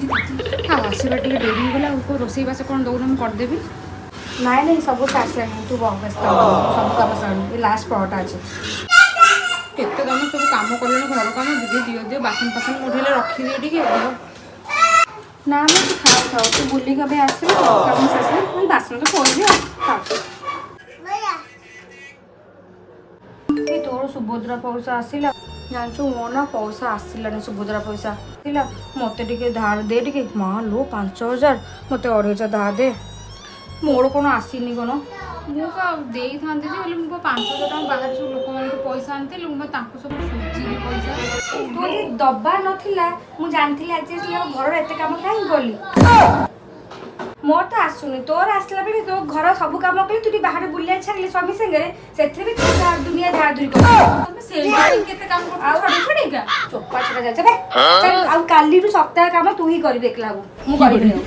ଆଉ ଆସିବା ଟିକେ ଡେରି ହେଇଗଲା। ଆଉ କୋଉ ରୋଷେଇବାସ କ'ଣ ଦଉନ, ମୁଁ କରିଦେବି। ନାଇଁ ନାଇଁ, ସବୁ ସାରି ସାରିଲିଣି। ତୁ ବ୍ୟସ୍ତ ହନି, ସବୁ କାମ ସାରିଲି। ଏ ଲାଷ୍ଟ ପରଟା ଅଛି। କେତେ ତମେ ସବୁ କାମ କଲଣି ଘର କାମ। ଦିଦି, ଦିଅ ଦିଅ, ବାସନ ଫାସନ ମୋଠି ହେଲେ ରଖିଦିଅ ଟିକେ, ଦିଅ। ନା ମ, ତୁ ଖାଉ ଖାଉ। ତୁ ବୁଲିକି ଏବେ ଆସିବୁ, ସବୁ କାମ ଶେଷ। ମୁଁ ବାସନ ତ ଥୋଇବି, ଆଉ ଖାଉ। ଏ ତୋର ସୁଭଦ୍ରା ପଇସା ଆସିଲା? ଜାଣିଛୁ, ମୋ ନା ପଇସା ଆସିଲାନି। ସୁଭଦ୍ରା ପଇସା ଆସିଲା, ମତେ ଟିକେ ଧାର ଦେ ଟିକେ। ମା ଲୋ, 5000। ମତେ 2500 ଧାର ଦେ। ମୋର କ'ଣ ଆସିନି କ'ଣ? ମୁଁ ପା ଦେଇଥାନ୍ତି ଯେ, ହେଲେ ମୁଁ ପା 5000 ଟଙ୍କା ବାହାରେ ସବୁ ଲୋକମାନଙ୍କୁ ପଇସା ଆଣିଥିଲି, ମୁଁ ପା ତାଙ୍କୁ ସବୁ ସୁଝିଲି ପଇସା। ତୁ ଯଦି ଦବା ନଥିଲା, ମୁଁ ଜାଣିଥିଲି ଆଜି ଆସିଲା। ଘରର ଏତେ କାମ କାହିଁ କଲି? ମୋର ତ ଆସୁନି, ତୋର ଆସିଲା ବେଳେ ତୋ ଘର ସବୁ କାମ କଲି। ତୁ ଟିକେ ବାହାରେ ବୁଲିବା ଛାଡ଼ିଲି ସ୍ୱାମୀ ସାଙ୍ଗରେ, ସେଥିରେ ବି ତୁ ଦୁନିଆ ଧାର ଧୁରି କଲୁ। ତମେ ସେଇଠି କେତେ କାମ କରୁଛ ଛଡେଇ ଛଡେଇକା। ଚୋପା ଛଡା ଯାଉଛି ବେ। ଚାଲ, ଆଉ କାଲିଠୁ ସପ୍ତାହ କାମ ତୁ ହିଁ କରିବୁ ଏକଲାକୁ, ମୁଁ କରିବିନି ଆଉ।